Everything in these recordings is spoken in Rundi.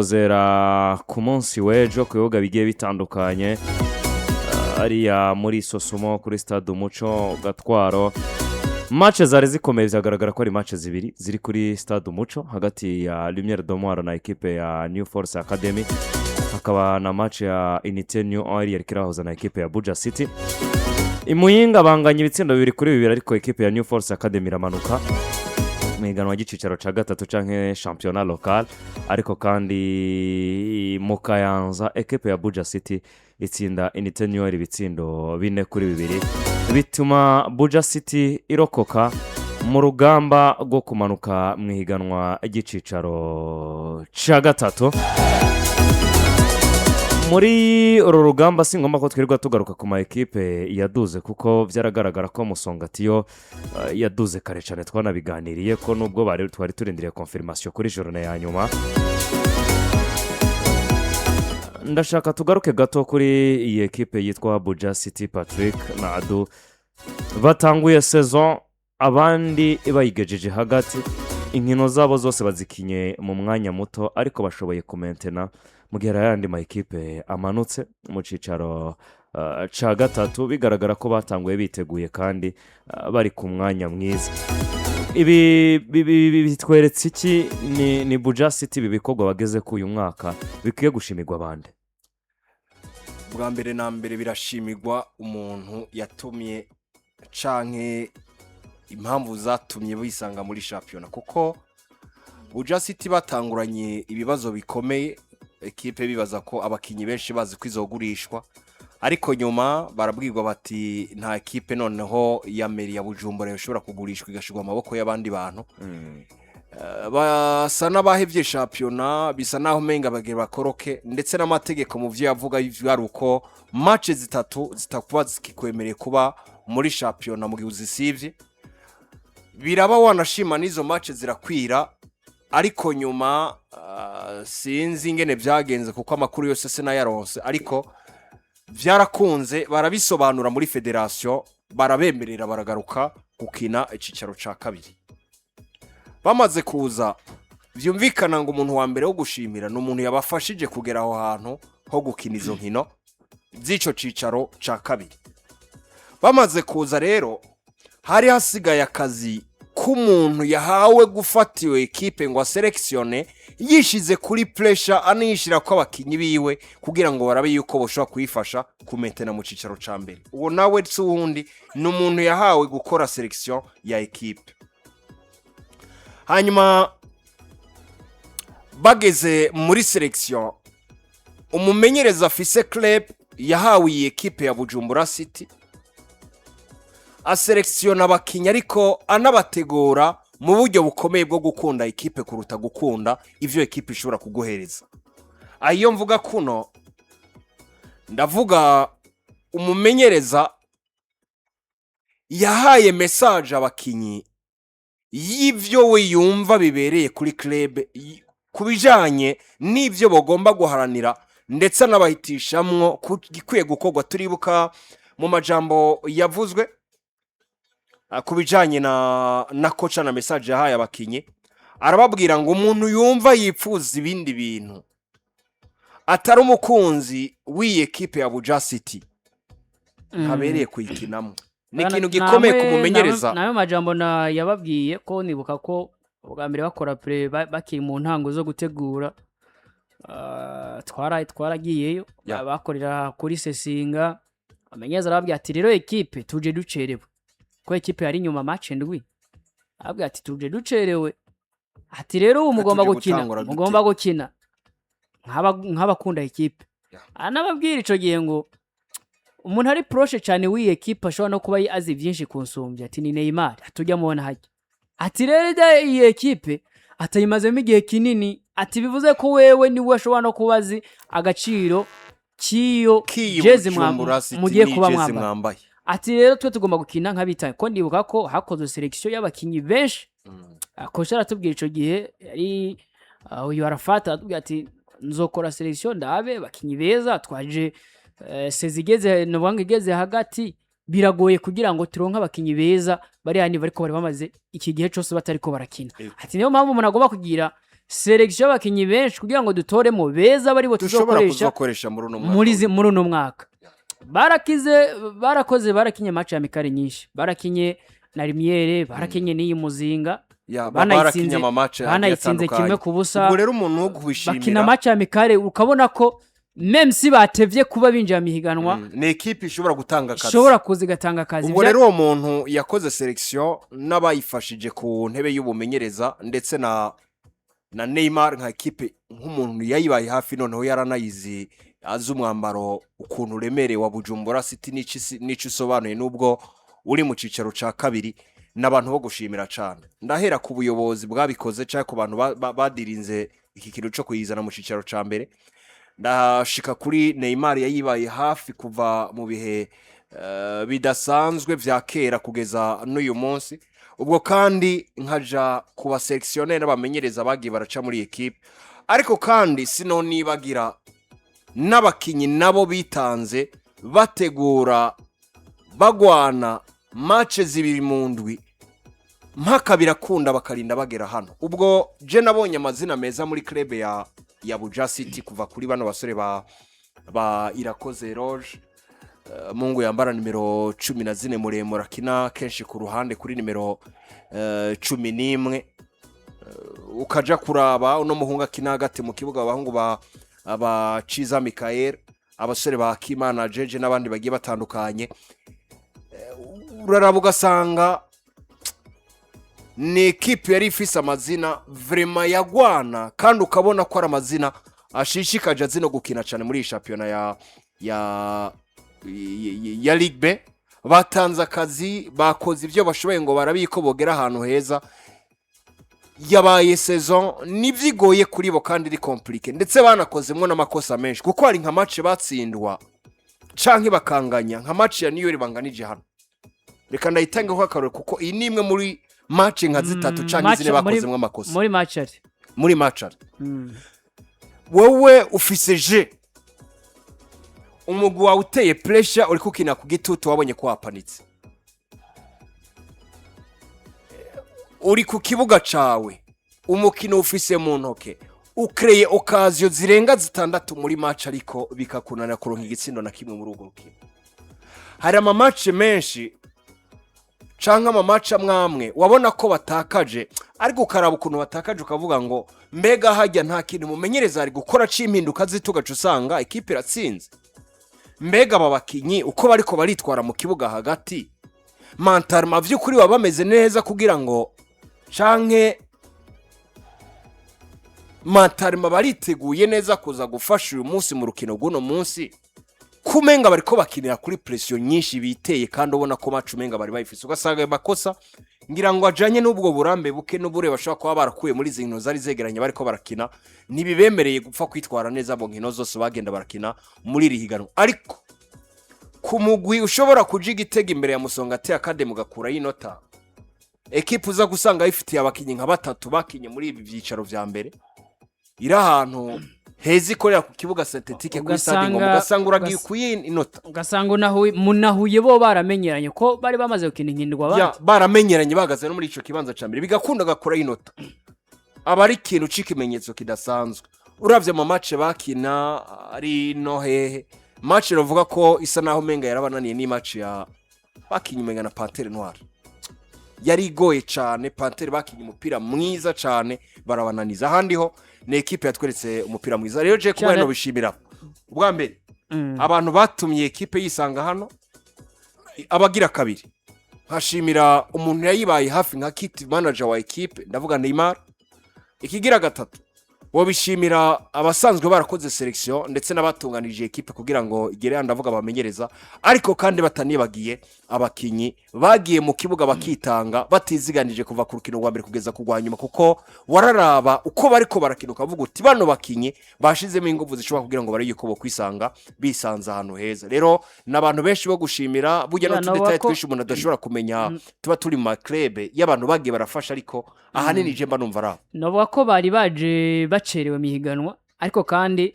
Zera ku munsi w'ejo ku bibuga bigiye bitandukanye hariya muri Sosumo, kuri Stade Umuco Gatwaro, match zari zikomeye. Byagaragara ko ari match zibiri ziri kuri Stade Umuco, hagati ya Lumiere de Mwaro na ekipe ya New Force Academy, hakaba na match ya Unité New Oil yari irahuza na ekipe ya Buja City. Imuyinga banganya ibitsindo 2-2, ariko ekipe ya New Force Academy iramanuka mu ihiganwa ry'icicaro cya gatatu canke championnat local. Ariko kandi mu Kayanza, ekipe ya Buja City itsinda Unité New Oil ibitsindo 4-2, bituma Buja City irokoka mu rugamba rwo kumanuka mu ihiganwa ry'icicaro cya gatatu. Muri uru rugamba si ngombwa ko twirirwa tugaruka ku ma ekipe yaduze, kuko byaragaragara ko Musongati yo yaduze kare cyane. Twanabiganiriye ko nubwo bari twari turindiriye confirmation kuri journée ya nyuma. Ndashaka tugaruke gato kuri iyi ekipe yitwa Buja City. Patrick na Adu, batanguye saison abandi bayigejeje hagati, inkino zabo zose bazikinye mu mwanya muto, ariko bashoboye kumentena mu gihe hari ayandi ma ekipe amanutse mu cyicaro cya gatatu. Bigaragara ko batanguye biteguye kandi bari ku mwanya mwiza. Ibi bitweretse iki? Ni Buja City, ibi bikorwa bageze ku uyu mwaka bikwiye gushimirwa abandi? Bwa mbere na mbere birashimirwa umuntu yatumye canke impamvu zatumye bisanga muri shampiyona, kuko Buja City batanguranye ibibazo bikomeye, ekipe bibaza ko abakinnyi benshi bazi ko izogurishwa, ariko nyuma barabwirwa bati nta ekipe noneho ya mairie ya Bujumbura ishobora kugurishwa igashyirwa mu maboko y'abandi bantu. Basa n'abahevye shampiyona, bisa naho umenga bagira bakoroke, ndetse n'amategeko mu vyo yavuga vyari uko match zitatu zitakuba zikikwemereye kuba muri shampiyona mu gihe uzisivye. Biraba wanashima n'izo match zirakwira, ariko nyuma sinzi ingene vyagenze, kuko amakuru yose sinayaronse, ariko vyarakunze barabisobanura muri fédération, barabemerera baragaruka gukina icicaro ca kabiri. Bamaze kuza, vyumvikana ngo umuntu wa mbere wo gushimira ni umuntu yabafashije kugera aho hantu ho gukina izo nkino z'ico cicaro ca kabiri. Bamaze kuza rero, hari hasigaye akazi k'umuntu yahawe gufata iyo ekipe ngo aselekisiyone yishize kuri pressure, aniyishyira ko abakinnyi biwe kugira ngo barabe yuko bashobora kuyifasha kumentena mu cicaro ca mbere. Uwo nawe si uwundi, ni umuntu yahawe gukora sélection ya ekipe. Hanyuma bageze muri sélection, umumenyereza afise club yahawe iyi ekipe ya Bujumbura City aselekisiyona abakinnyi, ariko anabategura mu buryo bukomeye bwo gukunda ekipe kuruta gukunda ivyo ekipe ishobora kuguhereza. Aho iyo mvuga kuno, ndavuga umumenyereza yahaye message abakinyi y'ivyo we yumva bibereye kuri club ku bijanye n'ivyo bagomba guharanira, ndetse anabahitishamwo ku gikwiye gukorwa. Turibuka mu majambo yavuzwe ku bijanye na coach na message yahaye abakinyi, arababwira ngo umuntu yumva yipfuza ibindi bintu atari umukunzi w'iyi ekipe ya Buja City ntabereye kuyikinamo. Ni ikintu gikomeye kumumenyereza. Nayo majambo na yababwiye ko nibuka ko ubwa mbere bakora pré bakiri mu ntango zo gutegura, twaragiyeyo. Bakorera kuri sesinga, amenyeza arababwira ati rero ekipe tuje ducerewe, ko ekipe yari inyuma match ndwi. Arababwira ati tuje ducerewe, ati rero ubu mugomba tuje gukina gutangura dute? Mugomba gukina nk'abakunda ekipe. Anababwira ico gihe ngo umuntu ari proche cyane w'iyi ekipe ashobora no kuba azi byinshi kunsumbya, ati ni Neymar, atujya mubona hajya, ati rero iyi ekipe atayimazemo igihe kinini, ati bivuze ko wewe niwe ashobora no kuba azi agaciro k'iyo k'iyi jezi Bujumbura City mugiye ni kuba jezi mwambaye. Mwambaye. Ati rero twe tugomba gukina nk'abitaye, ko ndibuka ko hakozwe sélection y'abakinnyi benshi. Coach aratubwira ico gihe yari uyu Arafat, aratubwira ati nzokora sélection ndabe abakinnyi beza. Twaje saison igeze, novuga ngo igeze hagati, biragoye kugira ngo turonke abakinnyi beza bari hano, bariko bari bamaze iki gihe cose batariko barakina. Ati niyo mpamvu umuntu agomba kugira sélection y'abakinyi benshi kugira ngo dutoremo beza bari bo dushobora tuzokoresha kuzokoresha muri uno mwaka. Muri uno mwaka barakize, barakoze, barakinye match amicale nyinshi, barakinye na Lumière, barakinye n'iyi Muzinga. Ya, banayitsinze- barakinye ama match agiye banayitsinze atandukanye. 1-0. Ubwo rero umuntu wo kubishimira Bakina match amicale, ukabona ko même si batevye kuba binjira mu ihiganwa, Ni ekipe ishobora gutanga akazi. Ishobora kuza igatanga akazi. Ubwo rero uwo muntu yakoze sélection n'abayifashije ku ntebe y'ubumenyereza, ndetse na Neymar nka ekipe, nk'umuntu yayibaye hafi, noneho yaranayizi, azi umwambaro ukuntu uremereye wa Bujumbura City n'ico usobanuye nubwo uri mu cicaro ca kabiri, n'abantu bo gushimira cane. Ndahera ku buyobozi bwabikoze cyangwa ku bantu badirinze iki kintu co kuyizana mu cicaro ca mbere, ndashika kuri Neymar yayibaye hafi kuva mu bihe bidasanzwe vya kera kugeza n'uyu munsi. Ubwo kandi nkaja ku ba sélectionneur n'abamenyereza bagiye baraca muri ekipe, ariko kandi sinonibagira n'abakinyi nabo bitanze, bategura, bagwana match 2 mu ndwi, mpaka birakunda, bakarinda bagera hano. Ubwo je nabonye amazina meza muri club ya Buja City, kuva kuri bano basore ba Irakoze Roge, Mungu yambara nimero 14, muremure, akina kenshi ku ruhande kuri nimero 11. Ukaja kuraba uno muhungu akina hagati mu kibuga, abahungu ba aba Ciza Michael, abasore ba Kimana Jeje n'abandi bagiye batandukanye. Uraraba ugasanga ni ekipe yari ifise amazina vraiment yagwana, kandi ukabona ko ari amazina ashishikaje azi no gukina cyane muri iyi shampiyona ya Ligue B. Batanze akazi, bakoze ibyo bashoboye ngo barabiko bogera ahantu heza. Yabaye saison nibyigoye kuri bo kandi iri compliqué, ndetse banakozemo n'amakosa menshi, kuko hari nka match batsindwa canke bakanganya, nka match ya New banganije hano. Reka ndayitangeho akarore, kuko iyi ni imwe muri match nka zitatu canke zine bakozemo amakosa. Muri match ari Muri match ari wowe ufise je umugwi wawe uteye pressure, uri kukina ku gitutu, wabonye ko wapanitse, uri ku kibuga cawe, umukino ufise mu ntoke, ukreye occasion zirenga zitandatu muri match, ariko bikakunanira kuronka igitsindo na kimwe muri urwo rukino. Hari ama match menshi canke ama match amwe amwe wabona ko batakaje, ariko ukaraba ukuntu batakaje ukavuga ngo mbega hajya nta kintu mumenyereza ari gukora c'impinduka zitugaca usanga ikipe iratsinze? Mbega aba bakinyi uko bariko baritwara mu kibuga hagati, mentalement vy'ukuri baba bameze neza kugira ngo, canke mentalement bariteguye neza kuza gufasha uyu munsi mu rukino rw'uno munsi, kumenga bariko bakinira kuri pression nyinshi biteye, kandi ubona ko match umenga bari bayifise? Ugasanga ayo makosa ngira ngo ajanye n'ubwo burambe buke n'ubure bashobora kuba barakuye muri izi nkino zari zegeranye bariko barakina, ntibibemereye gupfa kwitwara neza mu nkino zose bagenda barakina muri iri higanwa. Ariko ku mugwi ushobora kuja igitego imbere ya Musongati Academy ugakurayo inota, ekipe uza gusanga yifitiye abakinyi nka batatu bakinye muri ibi byicaro vya mbere, iri ahantu heza, ikorera ku kibuga synthétique kuri stade Ngoma, ugasanga uragiye ukuye inota. Ugasanga munahuye bo baramenyeranye ko bari bamaze gukina inkino Ya, abandi. Baramenyeranye, bahagaze no muri ico kibanza ca mbere, bigakunda agakurayo inota, aba ari ikintu c'ikimenyetso kidasanzwe. Uravye ama match bakina ari no hehe, match bavuga ko isa naho umenga yarabananiye ni match ya bakinye umenga na Panthère Noire, yari igoye cane. Panthère bakinye umupira mwiza cane, barabananiza. Ahandi ho ni ekipe yatweretse umupira mwiza. Rero je kuba no bishimira ubwa mbere abantu batumye ekipe yisanga hano. Abagira kabiri, nkashimira umuntu yayibaye hafi nka kit manager wa ekipe, ndavuga Neymar. Ikigira gatatu, wobishimira abasanzwe barakoze sélection ndetse n'abatunganije ekipe kugira ngo igere hano, ndavuga bamenyereza, ariko kandi batanibagiye abakinyi bagiye mu kibuga bakitanga batiziganije kuva ku rukino rwa mbere kugeza ku rwa nyuma, kuko wararaba uko bariko barakina ukavuga uti bano bakinyi bashizemo ingufu zishobora kugira ngo barebe yuko bokwisanga bisanze ahantu heza. Rero ni abantu benshi bo gushimira burya Ya, n'utu détails navuga ko twinshi umuntu adashobora kumenya tuba turi mu ma club y'abantu bagiye barafasha, ariko ahanini je mba numva ari abo. Navuga ko bari baje bacerewe mu ihiganwa, ariko kandi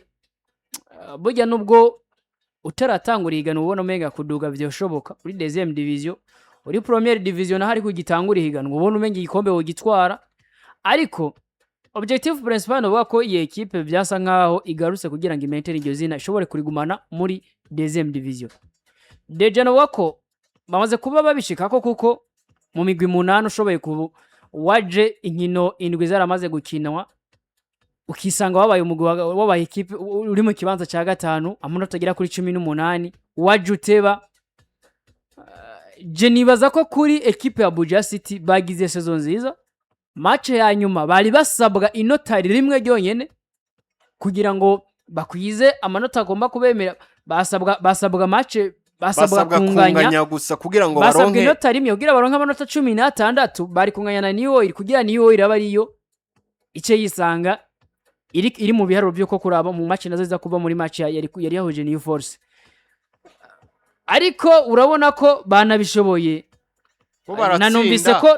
burya nubwo utaratangura ihiganwa ubona umenga kuduga vyoshoboka uri deuxième division, uri première division naho ariko ugitangura ihiganwa ubona umenga igikombe wogitwara, ariko Objectif principal novuga ko iyi ekipe byasa nkaho igarutse kugira ngo imaintain iryo zina, ishobore kurigumana muri deuxième division. Déjà novuga ko bamaze kuba babishikako, kuko mu migwi 8 ushoboye kubu waje inkino 7 zaramaze gukinwa, ukisanga wabaye umugwi wabaye ekipe uri mu kibanza cya gatanu, amanota agera kuri 18, waje uteba. Je nibaza ko kuri ekipe ya Buja City bagize saison nziza. Match ya nyuma bari basabwa inota rimwe ryonyene kugira ngo bakwize amanota agomba kubemera. Basabwa match basabwa Basabwa kunganya. Kunganya gusa kugira ngo Basabwa baronke inota rimwe kugira baronke amanota 16. Bari kunganya na New Oil kugira New Oil aba ariyo ice yisanga iri mu biharuro by'uko kuraba mu match nazo ziza kuba muri match yari yahuje New Force, ariko urabona ko banabishoboye. Bo baratsinda.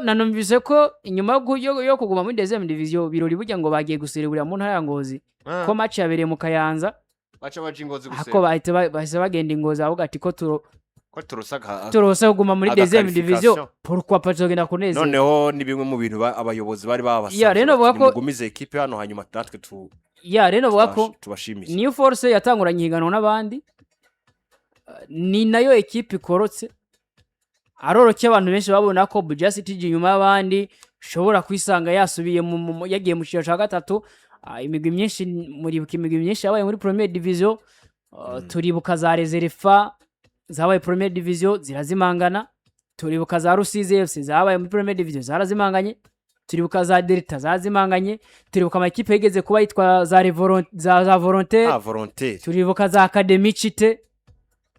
Nanumvise ko inyuma yo kuguma muri deuxième division, birori burya ngo bagiye guserebura mu ntara ya Ngozi, ko match yabereye mu Kayanza. Baca baja Ingozi Ako guserebura. Bahise bagenda Ingozi, avuga ati ko turo Ko turusa turose kuguma muri aga deuxième division, qualification. Pourquoi pas tuzogenda kunezera. Noneho ni bimwe mu bintu abayobozi bari babasabye Ya, rero bati, bavuga ko nimugumize ekipe hano, hanyuma natwe Ya, rero bavuga ko tubashimire. New Force yatanguranye ihiganwa n'abandi, ni nayo ekipe ikorotse. Aroroke abantu benshi babona ko Buja City ije inyuma y'abandi, ishobora kwisanga yasubiye yagiye mu cyiciro cya gatatu. Imigwi myinshi, muribuka imigwi myinshi yabaye muri première division. Turibuka za Reserefa zabaye première division zirazimangana, turibuka za Rusizi FC zabaye muri première division zarazimanganye, turibuka za Delta zarazimanganye, turibuka amakipe yigeze kuba yitwa za Volontaire, Ah, Volontaire. turibuka za Academy Cite,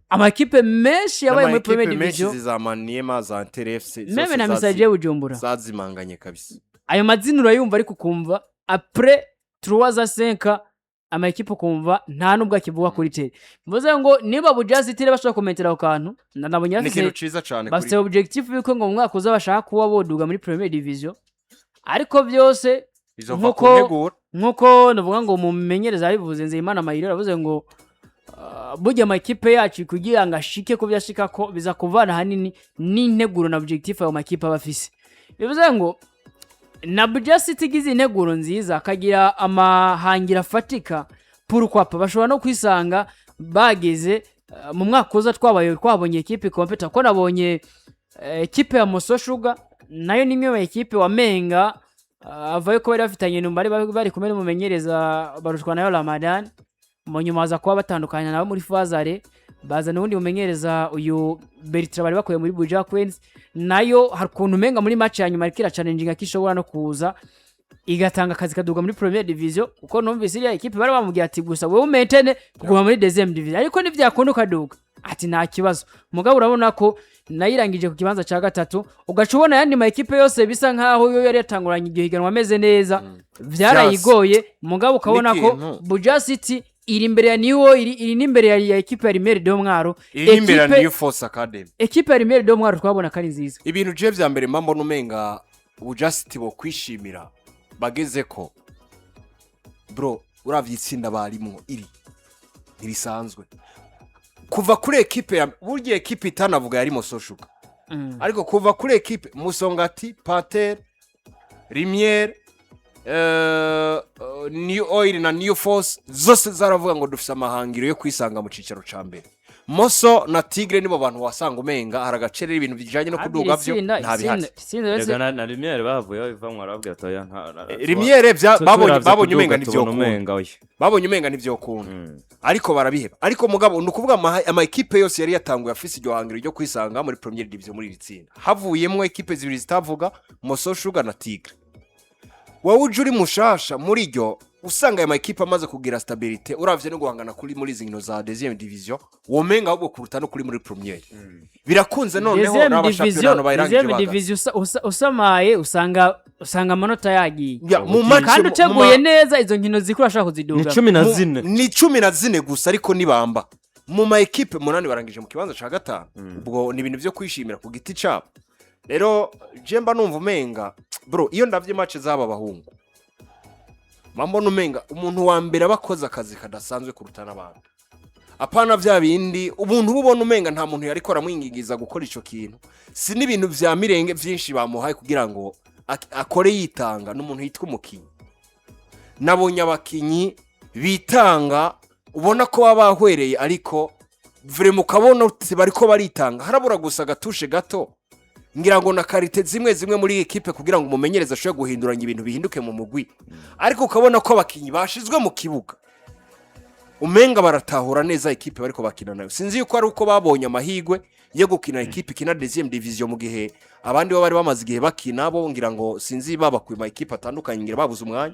amakipe menshi yabaye muri N'amakipe première menshi, division, zizamaniema, za Inter FC zose même na Messager Bujumbura. Zazimanganye kabisa. Ayo mazina urayumva, ariko ukumva après trois za cinq amakipe ukumva nta nubwo akivuga kuri terrain. Bivuze ngo niba Buja City rero bashobora kumentera ako kantu, nabonye Ni bafise ikintu ciza cane. Bafite Kuri objectif yuko ngo mu mwaka uza bashaka kuba boduga muri première division, ariko byose bizova ku nteguro. Nkuko navuga ngo mumenyereza yabivuze, Nzeyimana Mayiro yavuze ngo burya amakipe yacu kugira ngo ashike ku byo ashika ko biza kuvana ahanini n'integuro na objectif ayo makipe aba afise. Bivuze ngo na Buja City igize integuro nziza, akagira amahangira afatika, pourquoi pas bashobora no kwisanga bageze mu mwaka uza twabaye twabonye ekipe compéta. Ko nabonye ekipe ya Moso Sugar nayo ni imwe mu ekipe wamenga avayo ko bari bafitanye numva bari kumwe n'umumenyereza barushwa nayo Ramadan, mu nyuma baza kuba batandukanye nabo muri Fazare, bazana uwundi mumenyereza uyu Bertrand bari bakuye muri Buja Queens. Nayo hari ukuntu umenga muri match ya nyuma ariko irachallenginga ko ishobora no kuza igatanga akazi kaduga muri première division, kuko numvise iriya ekipe bari bamubwiye ati gusa wowe umaintaine kuguma muri deuxième division, ariko ntibyakunda ukaduga ati nta kibazo. Mugabo urabona ko nayirangije ku kibanza cya gatatu, ugaca ubona ayandi ma ekipe yose bisa nkaho yo yari yatanguranye igihe higanwa ameze neza, byarayigoye. Mugabo ukabona ko N'ikintu. Buja City iri imbere ya New iri, iri n'imbere ya ekipe ya Rimere de Mwaro. Iri imbere ya Ekipe- New Force Academy. Ekipe ya Rimere de Mwaro twabona ko ari nziza. Ibintu je vya mbere mba mbona umenga Buja City bo kwishimira bageze ko, bro, uravye itsinda barimwo iri ntirisanzwe. Kuva kuri ekipe ya burya ekipe itanavuga yari Moso Sugar, ariko kuva kuri ekipe Musongati, Pater, Lumiere, New Oil na New Force, zose zaravuga ngo dufise amahangiro yo kwisanga mu cicaro ca mbere. Moso na Tigre nibo bantu wasanga umenga hari agacerere, ibintu bijanye no kuduga vyo nta bihari. Itsinda uretse Rega na Lumiere bavuye bavamwo, arababwira ati oya, Lumiere babonye turavye babonye kuduga umenga tubona ntivyokunda. Umenga oya. Babonye umenga ntivyokunda, ariko barabiheba. Ariko mugabo ni ukuvuga ama ekipe yose yari yatanguye afise iryo hangiro ryo kwisanga muri première division muri iri tsinda, havuyemwo ekipe zibiri zitavuga, Moso Sugar na Tigre. Wowe uje uri mushasha muri ryo, usanga aya ma ekipe amaze kugira stabilité, uravye no guhangana kuri muri izi nkino za deuxième division, womenga ahubwo kuruta no kuri muri première birakunze. Noneho Deuxième n'aba division shampiyona bayirangije deuxième bahagaze. division usamaye usanga amanota yagiye. Ya, mu match Kandi uteguye neza izo nkino zikuru ashobora Ni kuziduga. 14. Ni 14 gusa, ariko nibamba mu ma ekipe 8 barangije mu kibanza ca gatanu. Ubwo ni ibintu byo kwishimira ku giti cabo. Rero je mba numva umenga, bro, iyo ndavye match z'aba bahungu, mba mbona umenga umuntu wa mbere aba akoze akazi kadasanzwe kuruta n'abandi, apana vya bindi ubuntu bubona umenga nta muntu yariko aramwingingiza gukora ico kintu, si n'ibintu vya mirenge vyinshi bamuhaye kugira ngo akore yitanga. N'umuntu yitwa umukinyi. Nabonye abakinyi bitanga, ubona ko baba bahwereye, ariko vraiment ukabona uti bariko baritanga, harabura gusa agatushe gato, ngira ngo na qualité zimwe zimwe muri iyi ekipe kugira ngo umumenyereze ashobore guhinduranya ibintu bihinduke mu mugwi. Ariko ukabona ko abakinyi bashizwe mu kibuga umenga baratahura neza ekipe bariko bakina nayo. Sinzi yuko ari uko babonye amahirwe yo gukina ekipe ikina deuxième division, mu gihe abandi bo bari bamaze igihe bakina, bo ngira ngo sinzi babakuye mu ekipe atandukanye, ngira babuze umwanya,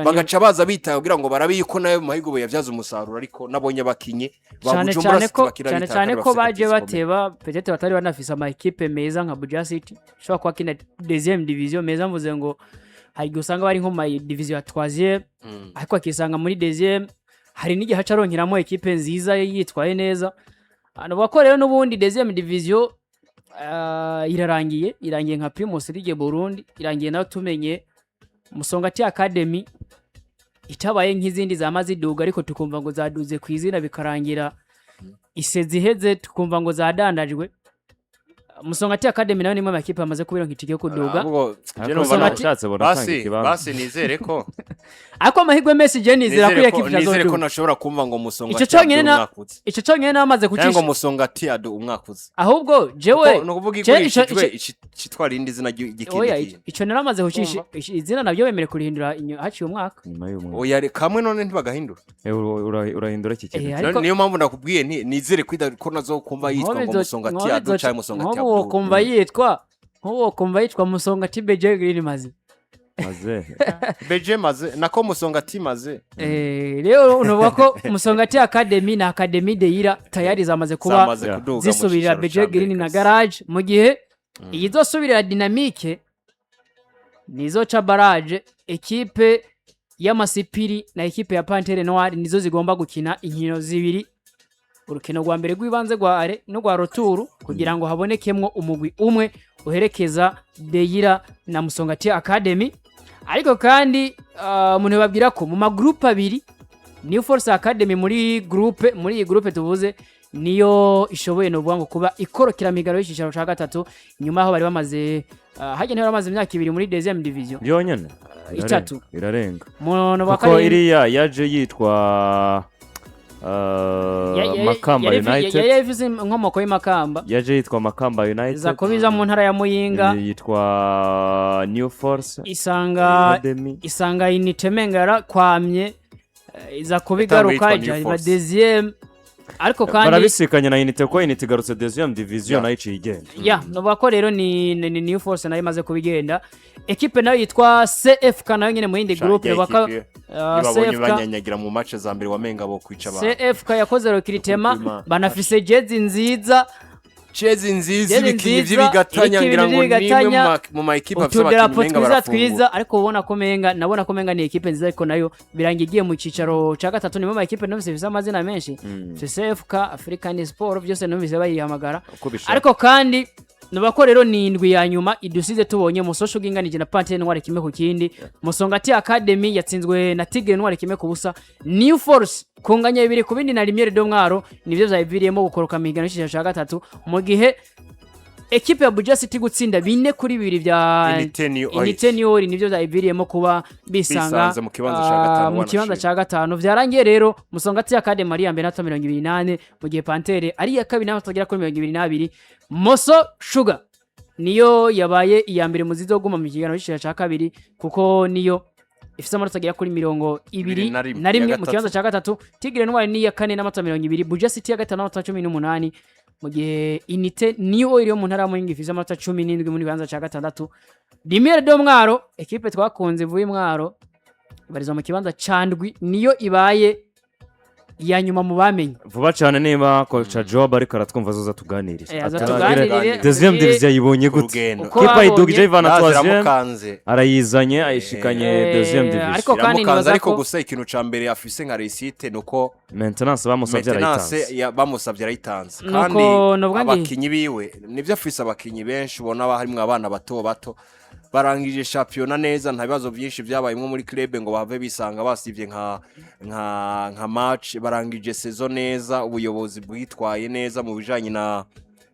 bagaca baza bitaye kugira ngo barabe yuko nayo mu mahirwe yabyaza umusaruro. Ariko nabonye abakinyi ba Cyane Bujumbura cyane City ko bakina cyane bitaka cyane kandi ko bafise baje qualité zikomeye. bateba, peut-être batari banafise ama ekipe meza nka Buja City ishobora kuba kina deuxième division meza. Mvuze ngo hari igihe usanga bari nko mu ma division ya troisième, ariko akisanga muri deuxième, hari n'igihe aca aronkeramo ekipe nziza yitwaye neza. Navuga ko rero n'ubundi deuxième division irarangiye, irangiye nka Primus League Burundi irangiye, nayo tumenye Musongati Academy itabaye nk'izindi zama ziduga, ariko tukumva ngo zaduze ku izina, bikarangira isezi iheze tukumva ngo zadandajwe. Musongati Academy nayo ni imwe mu makipe amaze kubironka itike yo kuduga. Ahubwo je Ariko numva Musongati- ushatse bonatanga basi ikibanza. Basi nizere ko Ariko amahirwe menshi je nizera ko nizere iyo ko ekipe nizere ko itazoduga. nashobora kumva ngo Musonga Ico conyene umwaka uza, ico conyene namaze cyangwa ngo kucisha. Musongati adu umwaka uza. Ahubwo jewe Kuko ni ukuvuga je igurishijwe icitwara irindi zina ry'ikindi Oya, kintu. ico naramaze kucisha izina, nabyo bemere kurihindura haciye umwaka. Nyuma y'umwaka. Oya, reka kamwe none ntibagahindura. Urahindura iki kintu? Ariko Niyo mpamvu nakubwiye nti nizere ko ko nazo kumva yitwa ngo Musongati adu cyangwa Musongati Nk'ubu wokumva yitwa, nk'ubu wokumva yitwa Musongati Beje Green maze. Maze. Beje maze nako Musongati maze. Rero unovuga ko Musongati Academy na Academy Deira tayari zamaze kuba Zamaze kuduga mu zisubirira cicaro Beje ca Green mbere na kabisa. Garage, mu gihe iyizosubirira Dynamique nizo ca barrage. Ekipe y'Amasipiri na ekipe ya Pantere Noire nizo zigomba gukina inkino zibiri, urukino rwa mbere rw'ibanze rwa aller n'urwa retour, kugira ngo habonekemwo umugwi umwe uherekeza Deira na Musongati Academy. Ariko kandi umuntu babwira ko mu magroupe abiri, New Force Academy muri groupe, muri iyi groupe tuvuze, niyo ishoboye no ngo kuba ikorokera migaro y'icicaro ca gatatu, nyuma aho bari bamaze hajya ntibari bamaze imyaka 2 muri deuxième division. Yonyene. Itatu. Irarenga. Umuntu wa Kuko karindwi iriya yaje yitwa Makamba United. Yari ifise inkomoko y'Imakamba. Yaje yitwa Makamba United. Iza kuba iza mu ntara ya Muyinga. Yitwa New Force Isanga Academy. Isanga initemenga yarakwamye, iza kuba igaruka yitwa New ija iba Force. deuxième, ariko kandi Barabisikanye na Unité, ko Unité igarutse deuxième division, nayo iciye igenda. Ya, novuga ko rero ni New Force nayo imaze kubigenda. Ekipe nayo yitwa CFK nayo nyine mu yindi Sha, groupe ijya baka ekipe babonye CFK banyanyagira mu match za mbere, wamenga bo kwica abantu. CFK yakoze recrutement, Recrutement. banafise jezi nziza. Jezi nziza, Jezi ibikinyi nziza, vy'ibigatanya, iriko ngira ibintu ngo ni imwe vy'ibigatanya, mu ma ekipe afise utudarapo abakinyi menga twiza barafungura. twiza. Ariko ubona ko menga, nabona ko menga ni ekipe nziza, ariko nayo birangiye igiye mu cicaro ca gatatu. Nimwe mu ekipe numvise ifise amazina menshi, CFK, African Sport, byose numvise bayihamagara. Uko bishaka. Ariko kandi nuba ko rero ni indwi ya nyuma idusize tubonye Musosho uginganije na Pantere Noire 1-1, Musongati Academy yatsinzwe na Tigre Noire 1-0, New Force kunganya 2-2 na Lumiere do Mwaro, nivyo vyayiviriyemo gukoroka mu higanwa c'icicaro ca gatatu, mu gihe ekipe ya Buja City gutsinda 4-2 vya Unité New Oil. Unité New Oil, nivyo vyayiviriyemo kuba bisanga Bisanze mu kibanza ca gatanu. Mu kibanza Wanashima. ca gatanu. Vyarangiye rero Musongati Academy ari iya mbere n'amanota 28, mu gihe Pantere ari iya kabiri n'amanota agera kuri 22. Moso Sugar niyo yabaye iya mbere mu zizoguma mu kiganiro c'icicaro ca kabiri, kuko niyo ifise amanota agera kuri mirongo ibiri na rimwe. na rimwe Iya mu gatatu. kibanza ca gatatu. Tigre Noire ni iya kane n'amanota 20, Buja City ya gatanu n'amanota 18, mu gihe Unité New Oil yo mu ntara ya Muyinga ifise amanota 17 muri kibanza ca gatandatu. Lumiere do Mwaro, ekipe twakunze ivuye Mwaro, ibarizwa mu kibanza ca ndwi, niyo ibaye iya nyuma mu bamenye. Vuba cyane, niba coach Job ariko aratwumva, azoza tuganirire. Aza Atubwire tuganirire, deuxième atubwire division yayibonye gute. Urugendo. Uko Kipa babonye. idugije ivana Ndazi troisième, iramukanze. arayizanye ayishikanye deuxième division. Ariko kandi Iramukanze, nibaza ariko ko gusa ikintu ca mbere afise nka réussite nuko maintenance bamusabye maintenance arayitanze. Bamusabye arayitanze. Nuko Kandi novuga nti- abakinyi biwe nivyo, afise abakinyi benshi ubona harimwo abana bato bato barangije shampiyona neza, nta bibazo byinshi byabayemo muri club ngo bahave bisanga basivye nka match. Barangije saison neza, ubuyobozi bwitwaye neza mu bijanye na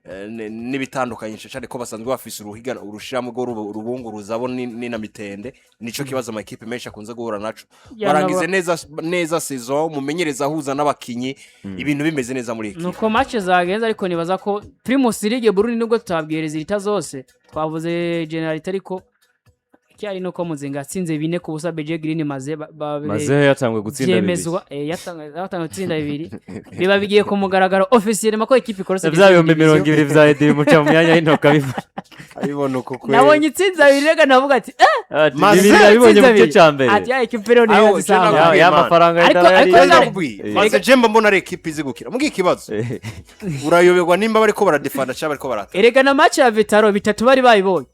n'ibitandukanye cyane ko basanzwe bafise uruhigana urushiramo rwo rubunguruza bo ni na mitende. Nico kibazo amakipe menshi akunze guhura naco. Barangize neza neza saison, mumenyereza ahuza n'abakinyi, ibintu bimeze neza muri ekipe. Nuko match zagenze, ariko nibaza ko Primus League Burundi, nubwo tutabwiye résultats zose, twavuze généralité, ariko icyari nuko Muzinga yatsinze 4-0 BG Green, maze Maze yatangwe gutsinda 2. Byemezwa, yatangiye gutsinda 2, biba bigiye ku mugaragaro officiellement ko ekipe ikorose. Bya 20,000 vya Edi bimuca mu myanya y'intoka biva. Abibona uko kwe. Nabonye itsinze 2, reka navuga ati Maze Maze yabibonye mu itsinze gice 2. cya mbere. Ati ya ekipe rero Aho, niyo zisanga. je Ya mafaranga Ariko yari Nakubwiye. Maze je mba mbona ari ekipe izi gukina mugiye ikibazo, urayoberwa nimba bariko baradefanda cyangwa bariko barata. Erega na match ya Vital'O 3 bari bayibonye,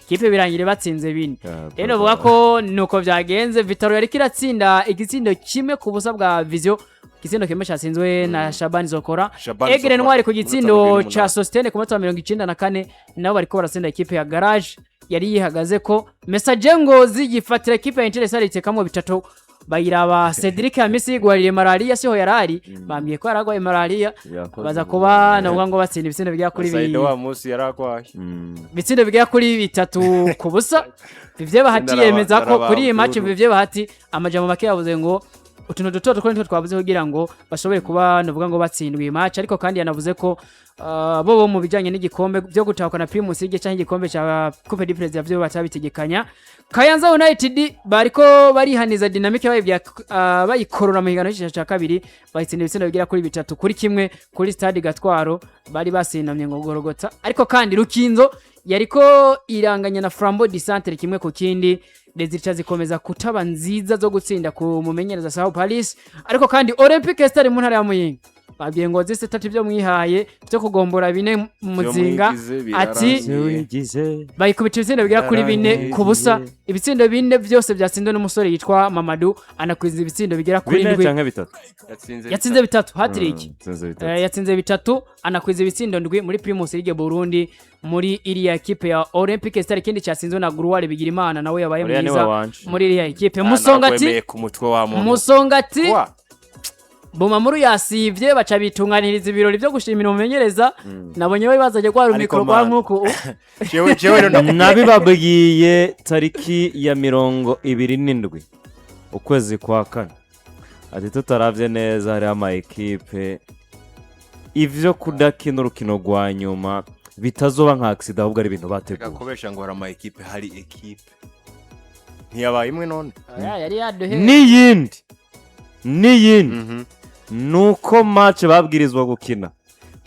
ikipe birangire batsinze 4. Rero bavuga ko nuko byagenze. Vital'O yariko iratsinda igitsindo 1-0 bwa Vision, igitsindo kimwe cyatsinzwe na Shabani Zokora. Shabani Egre Zokora, Ntwari ku ku munota gitsindo 78. ca Sostene ku munota wa 94, nabo bariko baratsinda ikipe ya Garage yari yihagaze ko Messager Ngozi yifatira ikipe ya Interesa itekamwo 3, bayiraba Cedric Hamisi yigwaririye malaria, siho yarari bambwiye ko yaragwaye malaria, baza kuba navuga ngo batsinda ibitsindo bigera kuri Saido wa munsi yaragwaye. Ibitsindo bigera kuri 3-0. Vivye Bahati yemeza ko kuri iyi match, Vivye Bahati amajambo make yavuze ngo utuntu duto duto nitwo twabuze kugira ngo bashobore kuba navuga ngo batsindwa iyi match, ariko kandi yanavuze ko bo mu bijyanye n'igikombe byo gutahukana Primus League cyangwa igikombe cya Coupe du President byo batabitegekanya. Kayanza United bariko barihaniza Dynamic bayibya bayikorora mu higanwa cy'icicaro cya kabiri, bayitsinda ibitsindo bigera kuri 3-1 kuri Stade Gatwaro, bari basinamye ngo gorogota. Ariko kandi Rukinzo yariko iranganya na Flambeau du Centre 1-1, résultats zikomeza kutaba nziza zo gutsinda ku mumenyereza Sao Paris. Ariko kandi Olympic Star mu ntara ya Muyinga babwiye ngo zise tatu ibyo mwihaye byo kugombora 4 mu Muzinga, ati bayikubita ibitsindo bigera kuri 4-0, ibitsindo 4 byose byatsinzwe n'umusore yitwa Mamadou, anakwiza ibitsindo bigera kuri 4 7. Canke 3? Yatsinze 3, hat-trick. Yatsinze 3. Yatsinze 3, anakwiza ibitsindo 7 muri Primus League Burundi muri iriya ekipe ya Olympic Star. Ikindi cyatsinzwe na Gruware Bigirimana, nawe yabaye Uriya niwe mwiza wanje. muri iriya ekipe. Musongati ku mutwe wa muntu. Musongati Wa. Bumamuru yasivye, baca bitunganiriza ibirori byo gushimira umumenyereza. Nabonye bari bazanye kwa Ariko rumikoro rwa man. nkuku. Jewe rero ndakubwiye. Nabibabwiye tariki ya 27 ukwezi kwa kane, ati tutaravye neza hariho ama ekipe ivyo kudakina urukino rwa nyuma bitazoba nka accident, ahubwo ari ibintu bateguye. Kubesha ngo hari ama ekipe, hari ekipe ntiyabaye imwe none. Oya, yari yaduhe. N'iyindi nuko match babwirizwa gukina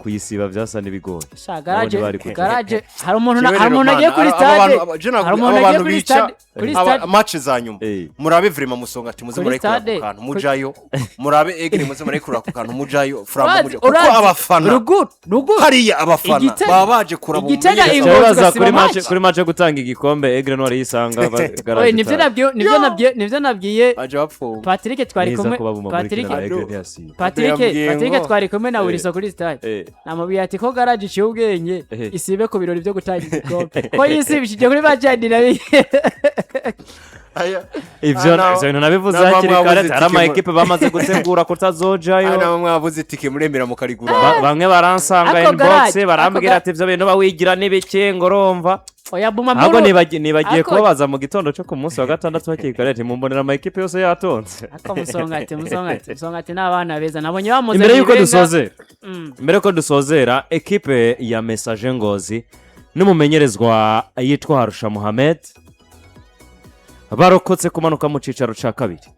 kuyisiba byasa n'ibigoye. Sha, garage Nabonye bari kujya. Garage hari umuntu Jewe hari rero, umuntu agiye man, kuri aba stade, bantu- je hari nakubwiye, umuntu aba agiye bantu kuri bica stade, kuri stade match za nyuma. Murabe vraiment Musongati muze Kuri murayikura stade, ku kantu mujayo, murabe Egre muze murayikura ku kantu mujayo, Flambeau Urazi- mujayo, kuko urazi- abafana ruguru ruguru hariya abafana baba baje kuraba Igitega umumenyereza. Ingozi Baza ugasiba kuri match match. kuri match yo gutanga igikombe, Aigle Noir yisanga Oye, nivyo nabwiye, nivyo nabwiye Baje bapfuye. Patrick twari Neza kumwe. kuba buma muri Patrick kina Aigle ntiyasiba. Patrick Yambwiye Patrick twari kumwe na Wilson kuri stade. Namubwiye ati ko garage iciye ubwenge isibe ku birori byo gutanga igikombe, ko yisibishije kuri match ya Dynamic. Aya. Ivyo Ah, ivyo bintu nabivuze nabo hakiri kare, mwabuze ati hari ama itike ekipe bamaze gutegura kutazojayo. Hano mwabuze itike muremera mukarigura. Bamwe baransanga Ako inbox garage, barambwira ako ati ivyo bintu bawigira n'ibiki, ngo urumva Oya, buma ahubwo muri nibagiye kubabaza mu gitondo cyo ku munsi wa gatandatu hakiri kare, ati mumbonera ama ekipe yose yatonze. Ako Musongati n'abana beza nabonye bamuzanye Imbere yuko ibenga. dusozera, mbere yuko dusozera, ekipe ya Messager Ngozi n'umumenyerezwa yitwa Harusha Mohamed barokotse kumanuka mu cicaro ca kabiri.